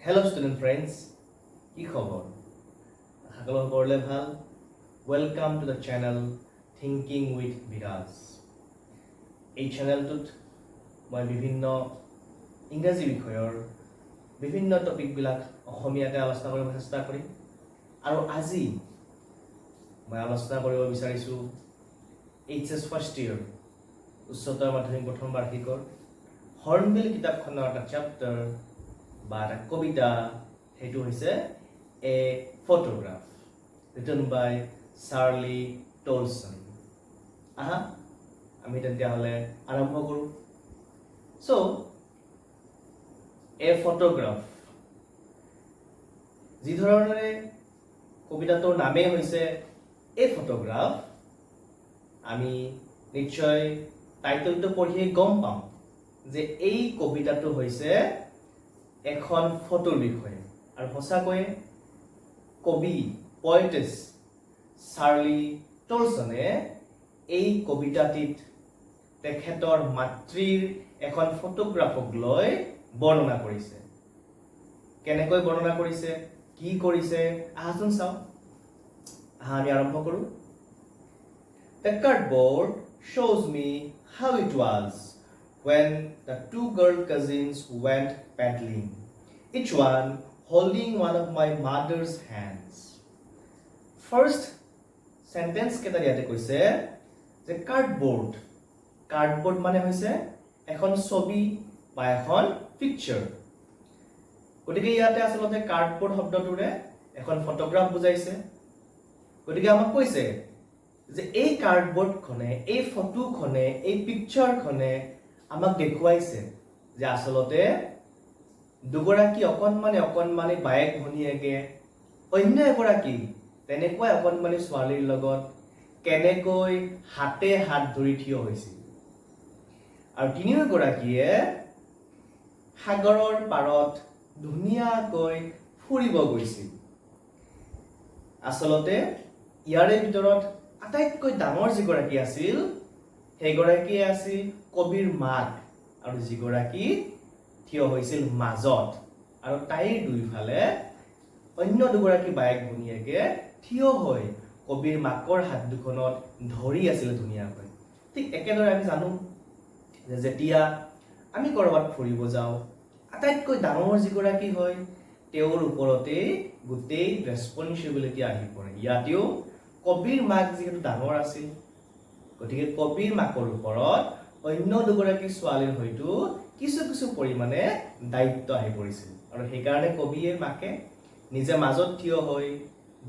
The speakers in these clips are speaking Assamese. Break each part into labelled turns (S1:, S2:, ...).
S1: হেল্ল' ষ্টুডেণ্ট ফ্ৰেণ্ডছ, কি খবৰ? আশা কৰোঁ সকলোৰে ভাল। Welcome to the channel Thinking with Biraj. এই চেনেলটোত মই বিভিন্ন ইংৰাজী বিষয়ৰ বিভিন্ন টপিকবিলাক অসমীয়াতে আলোচনা কৰিব চেষ্টা কৰিম আৰু আজি মই আলোচনা কৰিব বিচাৰিছোঁ এইচ এছ ফাৰ্ষ্ট ইয়েৰ, উচ্চতৰ মাধ্যমিক প্ৰথম বাৰ্ষিকৰ হৰ্ণবিল কিতাপখনৰ এটা চেপ্টাৰ বা এটা কবিতা। সেইটো হৈছে A Photograph, written by Shirley Toulson. আহা, আমি তেতিয়াহ'লে আৰম্ভ কৰোঁ। চ' এ ফটোগ্ৰাফ, যিধৰণেৰে কবিতাটোৰ নামেই হৈছে এ ফটোগ্ৰাফ, আমি নিশ্চয় টাইটেলটো পঢ়িয়ে গম পাওঁ যে এই কবিতাটো হৈছে এখন ফটোৰ বিষয়ে। আৰু সঁচাকৈয়ে কবি, পয়েটেছ চাৰ্লি টলছনে এই কবিতাটিত তেখেতৰ মাতৃৰ এখন ফটোগ্ৰাফক লৈ বৰ্ণনা কৰিছে। কেনেকৈ বৰ্ণনা কৰিছে, কি কৰিছে, আহাচোন চাওঁ। আহা, আমি আৰম্ভ কৰোঁ। The cardboard shows me how it was when the two girl cousins went paddling, each one holding one of my mother's hands. First sentence কেইটা ইয়াতে কৈছে যে কাৰ্ডবোৰ্ড, কাৰ্ডবোৰ্ড মানে হৈছে এখন ছবি বা এখন পিকচাৰ। গতিকে ইয়াতে আচলতে কাৰ্ডবোৰ্ড শব্দটোৰে এখন ফটোগ্ৰাফ বুজাইছে। গতিকে আমাক কৈছে যে এই কাৰ্ডবোৰ্ডখনে, এই ফটোখনে, এই পিকচাৰখনে আমাক দেখুৱাইছে যে আচলতে দুগৰাকী অকণমানি অকণমানি বায়েক ভনীয়েকে অন্য এগৰাকী তেনেকুৱাই অকণমানি ছোৱালীৰ লগত কেনেকৈ হাতে হাত ধৰি থিয় হৈছিল আৰু তিনিওগৰাকীয়ে সাগৰৰ পাৰত ধুনীয়াকৈ ফুৰিব গৈছিল। আচলতে ইয়াৰে ভিতৰত আটাইতকৈ ডাঙৰ যিগৰাকী আছিল, সেইগৰাকীয়ে আছিল কবিৰ মাক আৰু যিগৰাকী থিয় হৈছিল মাজত আৰু তাইৰ দুইফালে অন্য দুগৰাকী বায়েক ভনীয়েকে থিয় হৈ কবিৰ মাকৰ হাত দুখনত ধৰি আছিল ধুনীয়াকৈ। ঠিক একেদৰে আমি জানো যে যেতিয়া আমি ক'ৰবাত ফুৰিব যাওঁ, আটাইতকৈ ডাঙৰ যিগৰাকী হয়, তেওঁৰ ওপৰতেই গোটেই ৰেচপনচিবিলিটি আহি পৰে। ইয়াতেও কবিৰ মাক যিহেতু ডাঙৰ আছিল, গতিকে কবিৰ মাকৰ ওপৰত অন্য দুগৰাকী ছোৱালীৰ হয়তো কিছু কিছু পৰিমাণে দায়িত্ব আহি পৰিছিল আৰু সেইকাৰণে কবিয়ে মাকে নিজে মাজত থিয় হৈ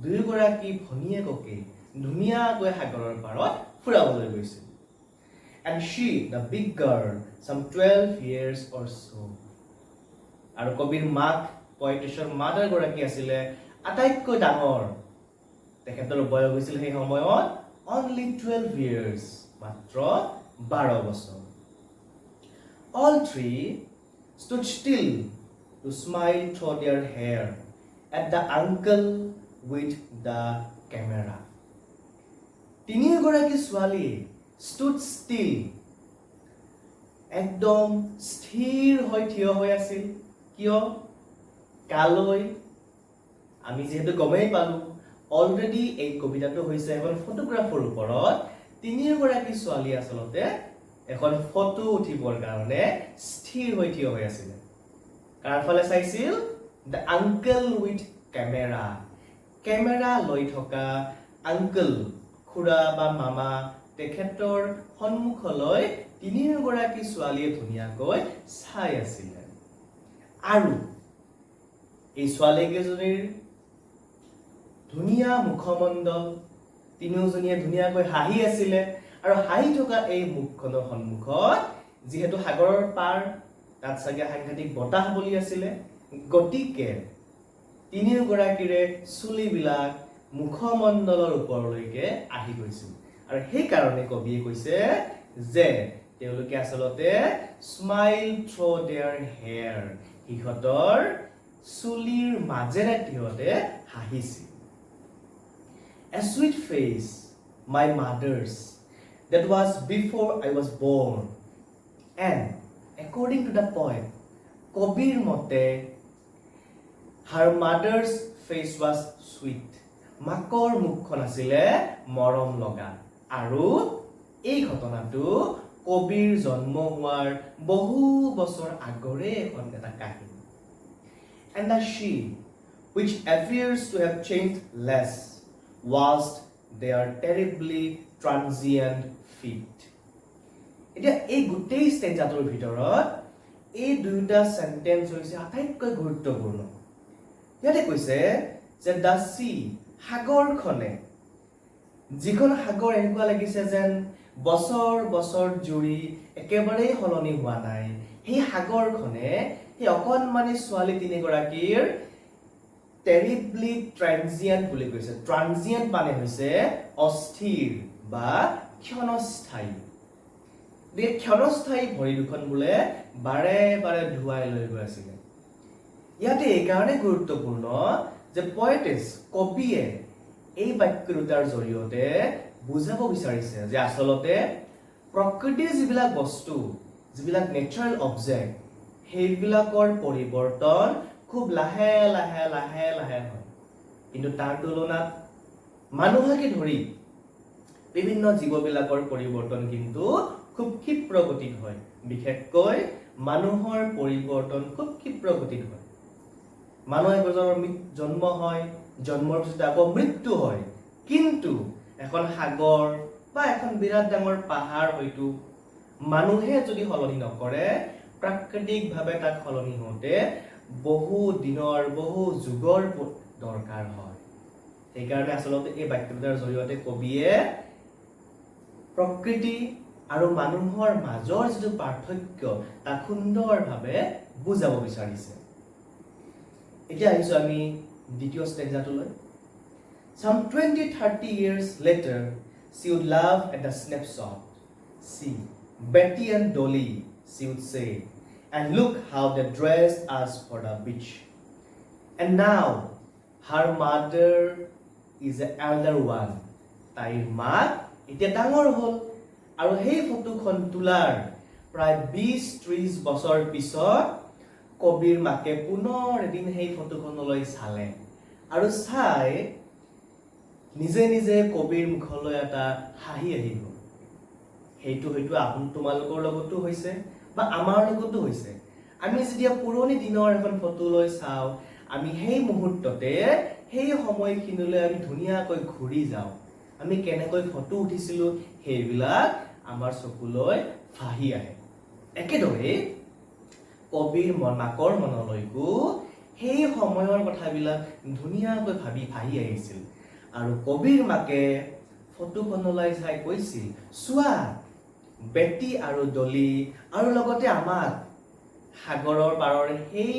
S1: দুয়োগৰাকী ভনীয়েককে ধুনীয়াকৈ সাগৰৰ পাৰত ফুৰাবলৈ গৈছিল। And she, the big girl, some 12 years or so. আৰু কবিৰ মাক, পয়েটেছৰ মাদাৰ গৰাকী আছিলে আটাইতকৈ ডাঙৰ। তেখেতৰ বয়স হৈছিল সেই সময়ত অনলি 12 ইয়াৰ্ছ, মাত্ৰ 12 বছৰ। All three stood still to smile through their hair at the uncle with the camera. তিনিওগৰাকী ছোৱালীয়ে ষ্টুড ষ্টিল, একদম স্থিৰ হৈ থিয় হৈ আছিল। কিয়, কালৈ? আমি যিহেতু গমেই পালো অলৰেডি, এই কবিতাটো হৈছে এখন ফটোগ্ৰাফৰ ওপৰত। তিনিওগৰাকী ছোৱালী আচলতে এখন ফটো উঠিবৰ কাৰণে স্থিৰ হৈ থিয় হৈ আছিলে। কাৰ ফালে চাইছিল? The uncle with camera, camera লৈ থকা আংকল, খুৰা বা মামা, তেখেতৰ সন্মুখলৈ তিনিওগৰাকী ছোৱালীয়ে ধুনীয়াকৈ চাই আছিলে। আৰু এই ছোৱালীকেইজনীৰ ধুনীয়া মুখমণ্ডল, তিনিওজনীয়ে ধুনীয়াকৈ হাঁহি আছিলে আৰু হাঁহি থকা এই মুখখনৰ সন্মুখত, যিহেতু সাগৰৰ পাৰ, তাত চাগে সাংঘাতিক বতাহ বলি আছিলে, গতিকে তিনিওগৰাকীৰে চুলিবিলাক মুখমণ্ডলৰ ওপৰলৈকে আহি গৈছিল। আৰু সেইকাৰণে কবিয়ে কৈছে যে তেওঁলোকে আচলতে স্মাইল থ্ৰ' there hair, সিহঁতৰ চুলিৰ মাজেৰে সিহঁতে হাঁহিছিল। A sweet face, my mother's, that was before I was born. And according to the poet, কবিৰ মতে Her mother's face was sweet. মাকৰ মুখখন আছিলে মৰম লগা। আৰু এই ঘটনাটো কবিৰ জন্ম হোৱাৰ বহু বছৰ আগৰে এটা কাহিনী। And the sea, which appears to have changed less, washed their terribly transient feet. এতিয়া এই গোটেই ষ্টেঞ্জাটোৰ ভিতৰত এই দুয়োটা চেণ্টেন্স হৈছে আটাইতকৈ গুৰুত্বপূৰ্ণ। ইয়াতে কৈছে যে the C, সাগৰখনে, যিখন সাগৰ এনেকুৱা লাগিছে যেন বছৰ বছৰ জুৰি একেবাৰেই সলনি হোৱা নাই, সেই সাগৰখনে সেই অকণমানি ছোৱালী তিনিগৰাকীৰ টেৰিবলি ট্ৰেনজিয়েণ্ট বুলি কৈছে। ট্ৰানজিয়েণ্ট মানে হৈছে অস্থিৰ বা ক্ষণস্থায়ী। গতিকে ক্ষণস্থায়ী ভৰি দুখন বোলে বাৰে বাৰে ধুৱাই লৈ গৈ আছিলে। ইয়াতে এইকাৰণে গুৰুত্বপূৰ্ণ যে পয়েটেছ, কবিয়ে এই বাক্য দুটাৰ জৰিয়তে বুজাব বিচাৰিছে যে আচলতে প্ৰকৃতিৰ যিবিলাক বস্তু, যিবিলাক নেচাৰেল অবজেক্ট, সেইবিলাকৰ পৰিৱৰ্তন খুব লাহে লাহে লাহে লাহে হয়। কিন্তু তাৰ তুলনাত মানুহকে ধৰি বিভিন্ন জীৱবিলাকৰ পৰিৱৰ্তন কিন্তু খুব ক্ষিপ্ৰ গতিত হয়। বিশেষকৈ মানুহৰ পৰিৱৰ্তন খুব ক্ষিপ্ৰ গতিত হয়। মানুহ এজনৰ জন্ম হয়, জন্মৰ পিছতে আকৌ মৃত্যু হয়। কিন্তু এখন সাগৰ বা এখন বিৰাট ডাঙৰ পাহাৰ হয়তো মানুহে যদি সলনি নকৰে, প্ৰাকৃতিকভাৱে তাক সলনি হওঁতে বহু দিনৰ, বহু যুগৰ দৰকাৰ হয়। সেইকাৰণে আচলতে এই বাক্য দুটাৰ জৰিয়তে কবিয়ে প্ৰকৃতি আৰু মানুহৰ মাজৰ যিটো পাৰ্থক্য, তাক সুন্দৰভাৱে বুজাব বিচাৰিছে। এতিয়া আহিছো আমি দ্বিতীয় ষ্টেঞ্জাটোলৈ। Some 20, 30 years later, she would laugh at the snapshot. "See, Betty and Dolly," she would say, "and look how they dressed us for the beach." And now, her mother is the elder one. তাইৰ মাক এতিয়া ডাঙৰ হ'ল আৰু সেই ফটোখন তোলাৰ প্ৰায় 20-30 বছৰ পিছত কবিৰ মাকে পুনৰ এদিন সেই ফটোখনলৈ চালে আৰু চাই নিজে নিজে কবিৰ মুখলৈ এটা হাঁহি আহি গ'ল। সেইটো হয়তো তোমালোকৰ লগতো হৈছে বা আমাৰ লগতো হৈছে। আমি যেতিয়া পুৰণি দিনৰ এখন ফটোলৈ চাওঁ, আমি সেই মুহূৰ্ততে সেই সময়খিনিলৈ আমি ধুনীয়াকৈ ঘূৰি যাওঁ। আমি কেনেকৈ ফটো উঠিছিলো, সেইবিলাক আমাৰ চকুলৈ ভাহি আহে। একেদৰে কবিৰ মাকৰ মনলৈকো সেই সময়ৰ কথাবিলাক ধুনীয়াকৈ ভাহি আহিছিল আৰু কবিৰ মাকে ফটোখনলৈ চাই কৈছিল, "চোৱা, বেটি আৰু ডলি আৰু লগতে আমাক সাগৰৰ পাৰৰ সেই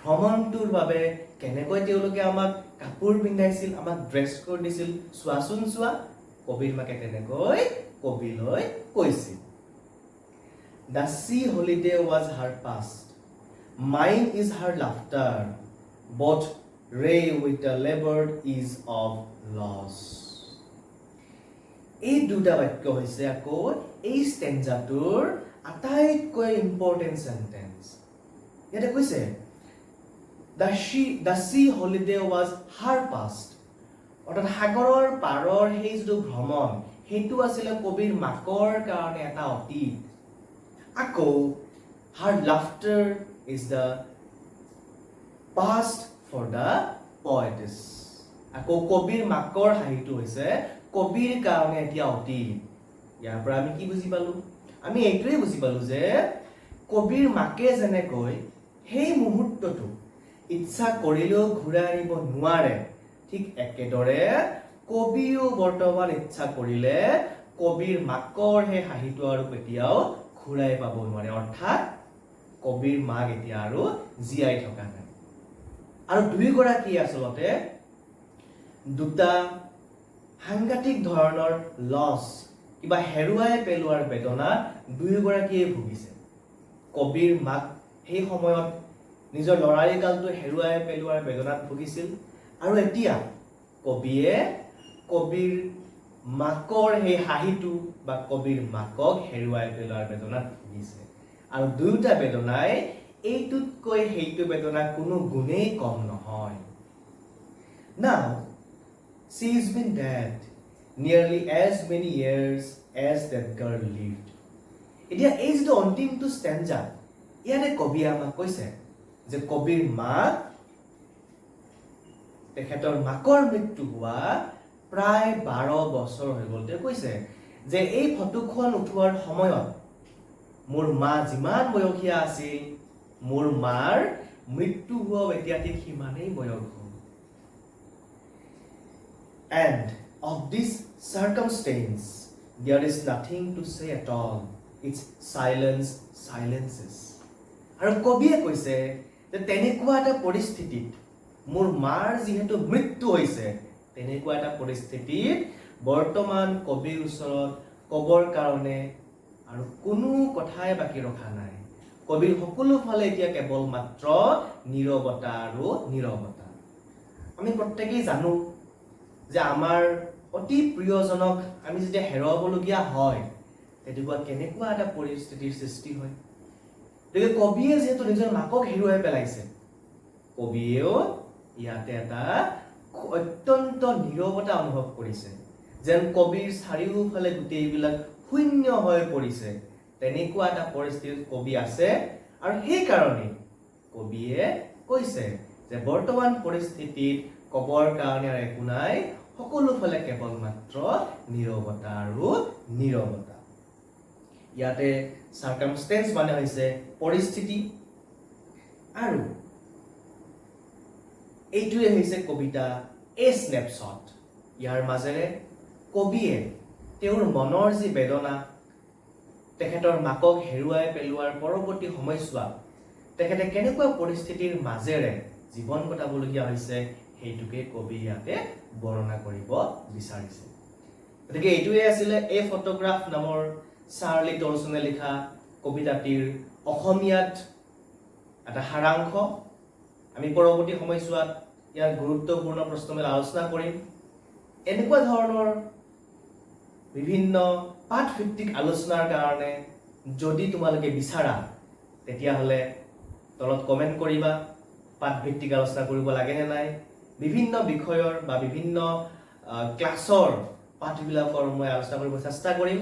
S1: ভ্ৰমণটোৰ বাবে কেনেকৈ তেওঁলোকে আমাক কাপোৰ পিন্ধাইছিল, আমাক ড্ৰেছ কৰি দিছিল, চোৱাচোন চোৱা।" কবিৰ মাকে তেনেকৈ কবিলৈ কৈছিল। The sea holiday was her past. Mine is her laughter. Both ray with the labored ease of loss. এই দুটা বাক্য হৈছে আকৌ এই ষ্টেঞ্জাটোৰ আটাইতকৈ ইম্পৰ্টেণ্ট চেণ্টেন্স। ইয়াতে কৈছে, The sea holiday was her past." অৰ্থাৎ সাগৰৰ পাৰৰ সেই যিটো ভ্ৰমণ, সেইটো আছিলে কবিৰ মাকৰ কাৰণে এটা অতীত। আকৌ her laughter is the past for the poetess. আকৌ কবিৰ মাকৰ হাঁহিটো হৈছে কবিৰ কাৰণে এতিয়া অতীত। ইয়াৰ পৰা আমি কি বুজি পালো? আমি এইটোৱে বুজি পালো যে কবিৰ মাকে যেনেকৈ সেই মুহূৰ্তটো ইচ্ছা কৰিলেও ঘূৰাই আনিব নোৱাৰে, ঠিক একেদৰে কবিও বৰ্তমান ইচ্ছা কৰিলে কবিৰ মাকৰ সেই হাঁহিটো আৰু কেতিয়াও ঘূৰাই পাব নোৱাৰে। অৰ্থাৎ কবিৰ মাক এতিয়া আৰু জীয়াই থকা নাই আৰু দুয়োগৰাকীয়ে আচলতে দুটা সাংঘাতিক ধৰণৰ লছ, কিবা হেৰুৱাই পেলোৱাৰ বেদনাত দুয়োগৰাকীয়ে ভুগিছে। কবিৰ মাক সেই সময়ত নিজৰ ল'ৰালি কালটো হেৰুৱাই পেলোৱাৰ বেদনাত ভুগিছিল আৰু এতিয়া কবিয়ে কবিৰ মাকৰ সেই হাঁহিটো বা কবিৰ মাকক হেৰুৱাই পেলোৱাৰ বেদনাত ভুগিছে। আৰু দুয়োটা বেদনাই এইটোতকৈ সেইটো বেদনা কোনো গুণেই কম নহয়। Now, she's been dead nearly as many years as that girl lived. এতিয়া এই যিটো অন্তিমটো ষ্টেঞ্জা, ইয়াতে কবিয়ে আমাক কৈছে যে কবিৰ মাক, তেখেতৰ মাকৰ মৃত্যু হোৱা প্ৰায় 12 বছৰ হৈ গ'ল। তেওঁ কৈছে যে এই ফটোখন উঠোৱাৰ সময়ত মোৰ মা যিমান বয়সীয়া আছিল, মোৰ মাৰ মৃত্যু হোৱাও এতিয়া ঠিক সিমানেই বয়স হ'ল। And of this circumstance, there is nothing to say at all. Its silence silences. আৰু কবিয়ে কৈছে যে তেনেকুৱা এটা পৰিস্থিতিত, মোৰ মাৰ যিহেতু মৃত্যু হৈছে, তেনেকুৱা এটা পৰিস্থিতিত বৰ্তমান কবিৰ ওচৰত ক'বৰ কাৰণে আৰু কোনো কথাই বাকী ৰখা নাই। কবিৰ সকলো ফালে এতিয়া কেৱল মাত্ৰ নীৰৱতা আৰু নীৰৱতা। আমি প্ৰত্যেকেই জানো যে আমাৰ অতি প্ৰিয়জনক আমি যেতিয়া হেৰুৱাবলগীয়া হয়, তেনেকুৱা কেনেকুৱা এটা পৰিস্থিতিৰ সৃষ্টি হয়। গতিকে কবিয়ে যিহেতু নিজৰ মাকক হেৰুৱাই পেলাইছে, কবিয়েও ইয়াতে এটা অত্যন্ত নীৰৱতা অনুভৱ কৰিছে, যেন কবিৰ চাৰিওফালে গোটেইবিলাক শূন্য হৈ পৰিছে। তেনেকুৱা এটা পৰিস্থিতিত কবি আছে আৰু সেইকাৰণেই কবিয়ে কৈছে যে বৰ্তমান পৰিস্থিতিত ক'বৰ কাৰণে আৰু একো নাই, সকলো ফালে কেৱল মাত্ৰ নীৰৱতা আৰু নীৰৱতা। ইয়াতে চাৰ্কামষ্টেঞ্চ মানে হৈছে পৰিস্থিতি। আৰু এইটোৱে হৈছে কবিতা এ স্নেপশ্বট। ইয়াৰ মাজেৰে কবিয়ে তেওঁৰ মনৰ যি বেদনা, তেখেতৰ মাকক হেৰুৱাই পেলোৱাৰ পৰৱৰ্তী সময়ছোৱাত তেখেতে কেনেকুৱা পৰিস্থিতিৰ মাজেৰে জীৱন কটাবলগীয়া হৈছে, সেইটোকে কবি ইয়াতে বৰ্ণনা কৰিব বিচাৰিছে। গতিকে এইটোৱে আছিলে এই ফটোগ্ৰাফ নামৰ চাৰ্লি টলছনে লিখা কবিতাটিৰ অসমীয়াত এটা সাৰাংশ। আমি পৰৱৰ্তী সময়ছোৱাত ইয়াৰ গুৰুত্বপূৰ্ণ প্ৰশ্নবিলাক আলোচনা কৰিম। এনেকুৱা ধৰণৰ বিভিন্ন পাঠভিত্তিক আলোচনাৰ কাৰণে যদি তোমালোকে বিচাৰা, তেতিয়াহ'লে তলত কমেণ্ট কৰিবা, পাঠভিত্তিক আলোচনা কৰিব লাগেনে নাই। বিভিন্ন বিষয়ৰ বা বিভিন্ন ক্লাছৰ পাঠবিলাকৰ মই আলোচনা কৰিব চেষ্টা কৰিম।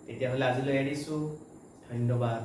S1: তেতিয়াহ'লে আজিলৈ এৰিছোঁ। ধন্যবাদ।